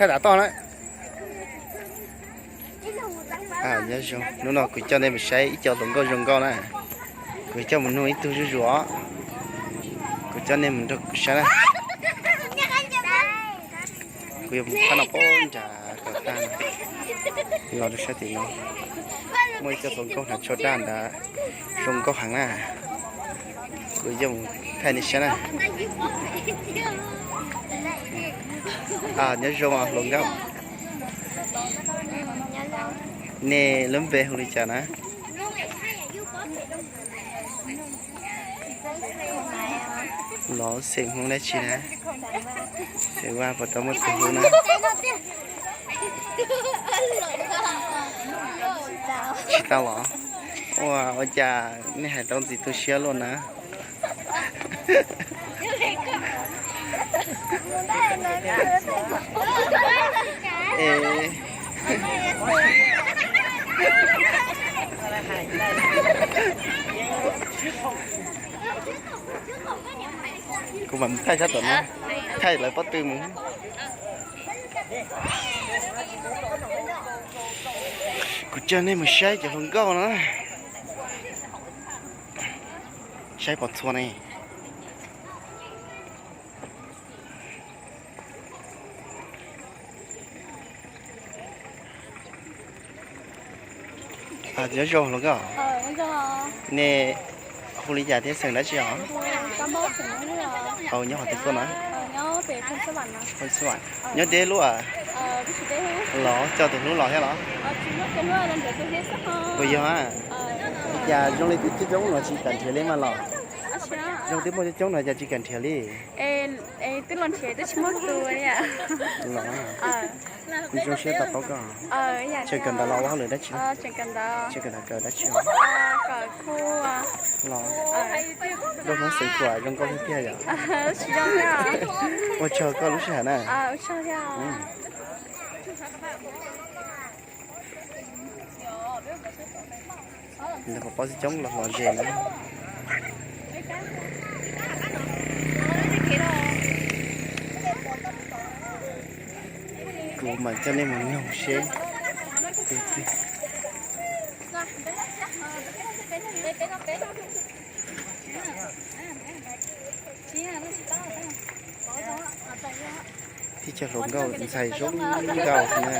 Thaj dav toj na. Nyob zoo, hnub no kuv coj nej mus saib ib co hluas nkauj zoo nkauj na. Kuv coj mus nug ib tug zuj zus os. Kuv coj nej mus nrog kuv saib na. Kuv yuav mus phab no pab nram kom tag no, los rau sab tim no. Muaj ib co hluas nkauj hnav tsho daj ntawd, zoo nkauj heev na. Kuv yuav mus thaij nej saib na. Nyob zoo hluas nkauj, nej lub npe hu li cas na? Los xeem Hmoob dab tsi na? Xeem Vaj puas tau muaj tus hu na? Tsis tau los? Ua, ua cas nej hais tau ntxim tu siab luaj na? Kuv mam mus thaij sab tom no, thaij lawv pob tw mus. Kuv coj nej mus saib cov hluas nkauj no, saib pom txhua ne. Nyob zoo hluas nkauj, nej hu li cas thiab xeem dab tsi os? Nyob qhov twg tuaj na? Nyob deb lub los coj tus hlub los thiab los? Puas yog? Cas zoo li twb coob coob no tsis kam nrhiav li mas los? Zoo twb muaj coob coob no cas tsis kam nrhiav li? Los, zoo siab tau paub koj. Tseem kawm ntawv los ua hauj lwm dab tsi? Tseem kawm ntawv kawm dab tsi? Los, nkauj Hmoob xeem Khuam zoo nkauj tiag tiag yom. Ua tsaug koj lub sij hawm na. Nws puas paub txiv coob los los ze na. Kuv mam coj nej mus noog seb. Tib co hluas nkauj ntxhais zoo nkauj na.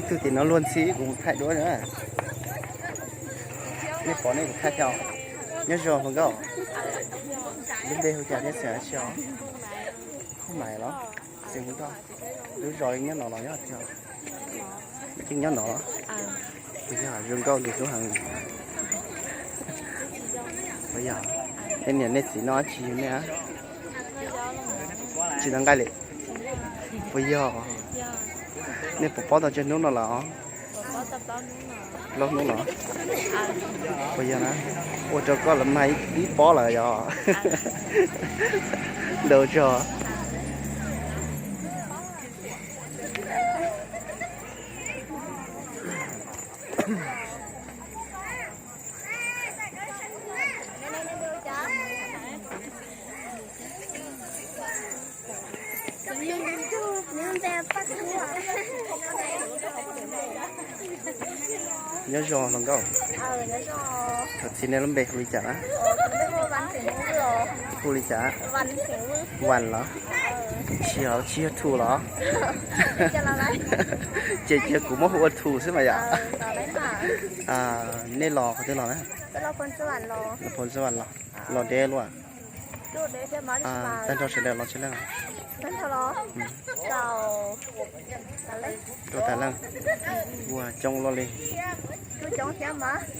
Ib tug tim no luag ntxhi kuv mus thaij duab na. Nej pom nej kuv thaij thiab. Nyob zoo hluas nkauj, lub npe hu cas thiab xeem dab tsi os? Hoob Maiv los? Xeem Hmoob Thoj. Lub zos nyob no los nyob tiag? Yeej nyob no los? Puas yog zoo nkauj nkes hlub heev? Puas yog? Nej niam nej txiv noj dab tsi nej? Tsis tau nqaij li. Puas yog? Nej puas paub tau tsawg hnub no lawm? Plaub hnub los? Puas yog na? Ua rau koj lawv mag ib pob lawm yog? Ntau tso. Nyob zoo hluas nkauj. Thov txim, nej lub npe hu li cas na? Hu li cas? Vas los? Tsis yog, tsis yog Thu los? Ces cia kuv muab hu ua Thu xwb mas yom. Nej los qhov twg los na? Los Phoos Xas Vas los? Los deb luaj. Tag nrho sawv daws los tsawg leej? Rau tas leej. Ua coob luaj li.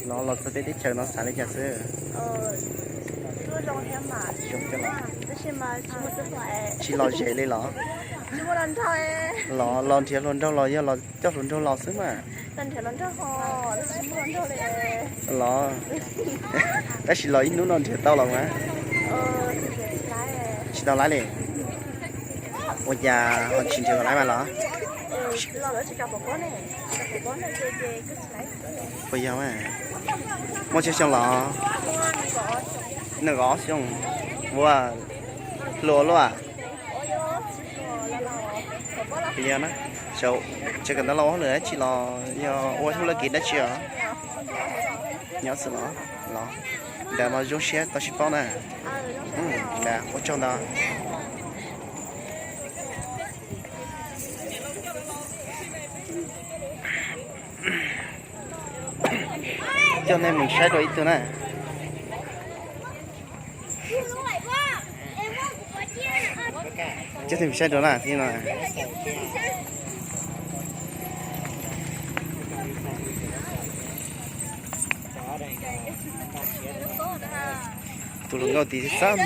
Los los txog peb teb chaws no xav li cas xwb? Tsis los zem li los? Los los nrhiav hluas nraug los yog los coj hluas nraug los xwb mas. Los, tab sis los ib hnub no nrhiav tau los mas? Tsis tau lab li. Ua cas ho tsis nrhiav kom lab mas los? Puas yog mas? Muaj tsawg xyoo los? Nees nkaum ob xyoo. Ua, hluas luaj. Puas yog na? Tseem kawm ntawv los ua hauj lwm dab tsi los yog ua hauj lwm kiv dab tsi os? Nyob xwb los? Los, ntawd mas zoo siab tau sib paub na. Ntawd ua tsaug ntau. Coj nej mus saib dua ib tug na. Coj nej mus saib dua na, tib no. Tus hluas nkauj tiv xab.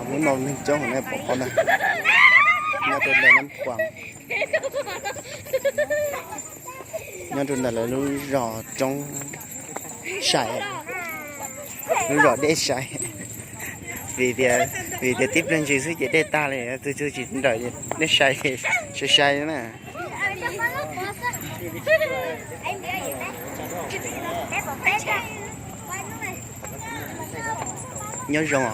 Hnub no neeg coob heev na, pom qhov na. Nyob rau ntawm Nab Phuam, nyob rau ntawm lawv lub zos roob sai, lub zos dej sai. Vim tias, vim tias tib pliag ntsis xwb ces dej tag li, tus twg tsis nrawm dej sai, sai sai na. Nyob zoo os.